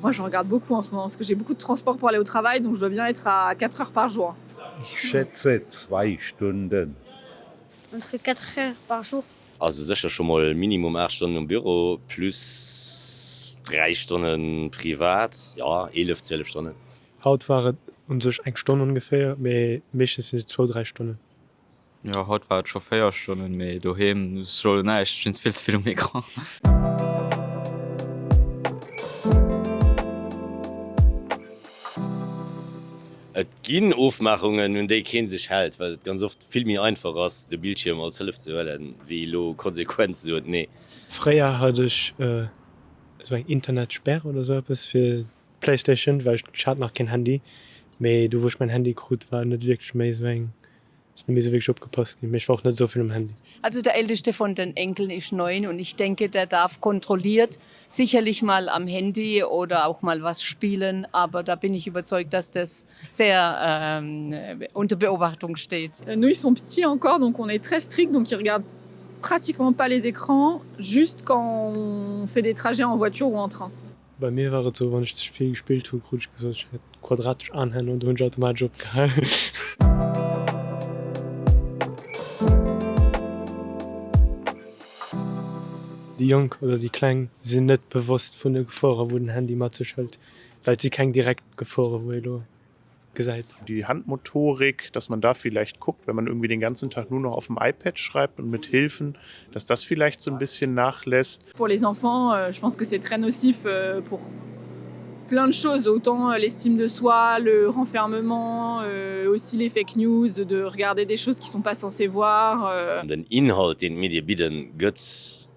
Moi, je regarde beaucoup en ce moment parce que j'ai beaucoup de transport pour aller au travail, donc je dois bien être à 4 heures par jour. Ich schätze zwei Stunden. Entre 4 heures par jour. Also sécher scho mol minimum 8 Stonnen um Büro plus 3 Stonnen privat, jo 11, 12 Stonnen. Haut war et un sech eng Stonn ongeféier, mee meeschtens sinn et zwou, dräi Stonnen. Jo haut war et scho 4 Stonnen, mee doheem soll näischt, ech sinn vill ze vill um Ecran. Et ginn Ofmaachungen, un déi kee sech hält, well et ganz oft vill méi einfach ass, de Bildschierm als Hëllef ze huelen, wéi elo konsequent ze soen, Nee. Fréier hat ech esou eng Internetsperr oder esou eppes fir d'Playstation, well ech hat nach keen Handy. Mee du wou ech mäin Handy krut, war net wierklech méi esou eng Ass net méi sou wierklech opgepasst ginn, mee ech war och net esou vill um Handy. Also der älteste von den Enkeln ist 9 und ich denke, der darf kontrolliert sicherlich mal am Handy oder auch mal was spielen, aber da bin ich überzeugt, dass das sehr unter Beobachtung steht. Nous ils sont petits encore donc on est très strict donc ils regardent pratiquement pas les écrans juste quand on fait des trajets en voiture ou en train. Bei mir war et sou, wann ech ze vill gespillt hunn, krut ech gesot, ech hätt quadratesch Aanhänn an du hunn ech automatesch opgehalen. Déi Jonk oder déi Kleng sinn net bewosst vun de Gefore wou den Handy mat sech hëlt, well et si keng direkt Gefore wou ee lo gesäit. Die Handmotorik, dass man da vielleicht guckt, wenn man irgendwie den ganzen Tag nur noch auf dem iPad schreibt und mit Hilfen, dass das vielleicht so ein bisschen nachlässt. Pour les enfants, je pense que c'est très nocif pour plein de choses, autant l'estime de soi, le renfermement, aussi les fake news, de regarder des choses qu'ils sont pas censés voir. Den Inhalt, deen d'Medie bidden, gëtt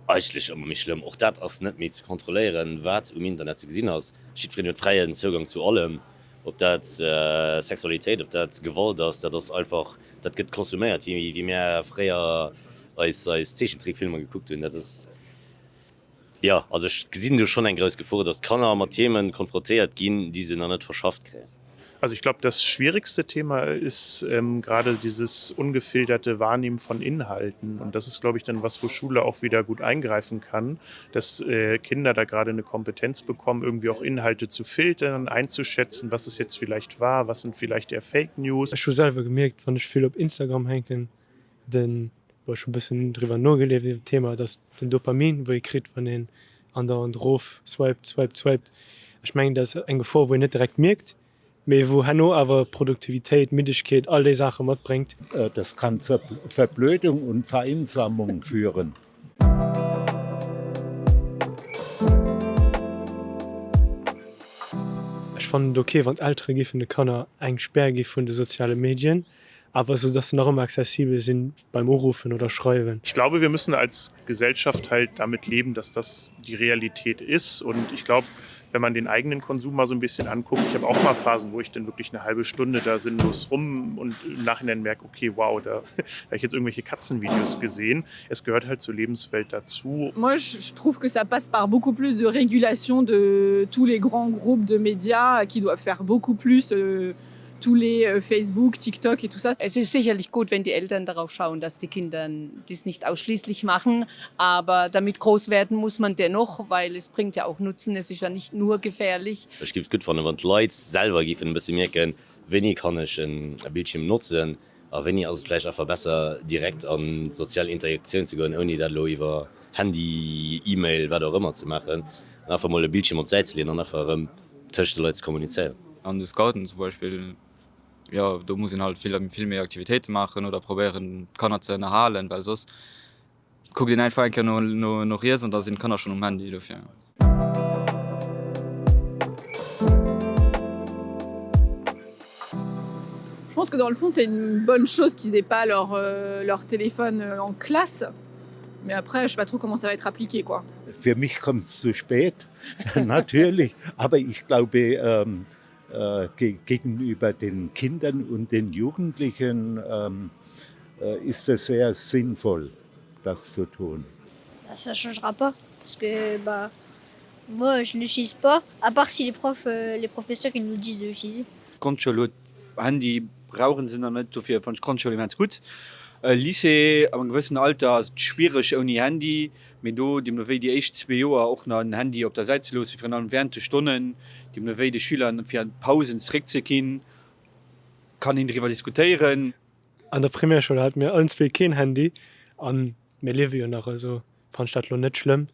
eigentlech ëmmer méi schlëmm. Och dat ass net méi ze kontrolléieren, wat um Internet ze gesinn ass. Jiddwereen huet fräien Zougang zu allem, ob dat Sexualitéit, ob dat Gewalt ass, dat ass einfach, dat gëtt konsuméiert, wéi mär fréier eis eis Zeechentrickfilmer gekuckt hunn. Dat ass, jo, also ech gesinn do schonn eng grouss Gefor, datt d'Kanner mat Themen konfrontéiert ginn, déi se nach net verschafft kréien. Also ich glaube, das schwierigste Thema ist ähm, gerade dieses ungefilterte Wahrnehmen von Inhalten. Und das ist, glaube ich, dann was, wo Schule auch wieder gut eingreifen kann, dass äh, Kinder da gerade eine Kompetenz bekommen, irgendwie auch Inhalte zu filtern, einzuschätzen, was es jetzt vielleicht war, was sind vielleicht eher Fake News. Ech hu selwer gemierkt, wann ech vill op Instagram hänken, den, bon ech hu bëssen driwwer nogelies iwwer d'Thema, dass den Dopamin wou ee kritt wann een andauernd erof swiped, swiped, swiped, ech mengen dat ass eng Gefor wou een net direkt mierkt, mee wou herno awer Produktivitéit, Middegkeet, all déi Saache matbréngt. Das kann zur Verblödung und Vereinsamung führen. Ech fannen et ok wann d'Eltere giffen de Kanner eng Spär gi vun de soziale Medien, awer esou dass se nach ëmmer accessibel sinn beim Uruffen oder Schreiwen. Ich glaube, wir müssen als Gesellschaft halt damit leben, dass das die Realität ist und ich glaube, wenn man den eigenen Konsum mal so ein bisschen anguckt, ich habe auch mal Phasen, wo ich dann wirklich eine halbe Stunde da sinnlos rum und im Nachhinein merke, okay, wow, da habe ich jetzt irgendwelche Katzenvideos gesehen. Es gehört halt zur Lebenswelt dazu. Moi, je trouve que ça passe par beaucoup plus de régulation de tous les grands groupes de médias qui doivent faire beaucoup plus euh, tous les euh, Facebook, TikTok et tout ça. Es ist sicherlich gut, wenn die Eltern darauf schauen, dass die Kinder dies nicht ausschließlich machen, aber damit groß werden muss man dennoch, weil es bringt ja auch Nutzen, es ist ja nicht nur gefährlich. Ech géif et gutt fannen, wann d'Leit selwer géifen e bësse mierken, wéini kann ech e Bildschierm notzen a wéini ass et vläicht einfach besser direkt an d'sozial Interaktioun ze goen, ouni dat elo iwwer Handy, E-Mail, wat och ëmmer ze maachen an einfach mol e Bildschierm op d'Säit ze leeën an einfach erëm tëscht de Leit ze kommunizéieren. An de Scouten zum Beispill, jo, do muss een halt vill, vill méi Aktivitéite maachen oder probéieren d'Kanner ze ënnerhalen, well soss kuckt een einfach eng Kéier no, no, no riets an da sinn d'Kanner schonn um Handy dofir. Je pense que dans le fond c'est une bonne chose qu'ils aient pas leur, euh, leur téléphone euh, en classe. Mais après je sais pas trop comment ça va être appliqué quoi. Für mich kommt es zu spät natürlich, aber ich glaube ähm, äh, ge gegenüber den Kindern und den Jugendlichen ähm, äh, ist es sehr sinnvoll, das zu tun. Ça changera pas parce que bah moi je l'utilise pas à part si les profs euh, les professeurs ils nous disent de l'utiliser. D'Grondschoul huet Handy brauchen se nach net, dofir fannen ech d'Grondschoul immens gutt. Lycée, ab engem gewëssenen Alter ass et schwiereg ouni Handy, mee do deemno wéi déi éischt zwee Joer och nach en Handy op der Säit ze loossen, virun allem während de Stonnen, deemno wéi de Schüler fir an d'Pausen zeréckzeginn, kann een driwwer diskutéieren. An der Primärschoul hate mir allen zwee keen Handy an mir liewe jo nach, also fannen ech dat lo net schlëmm.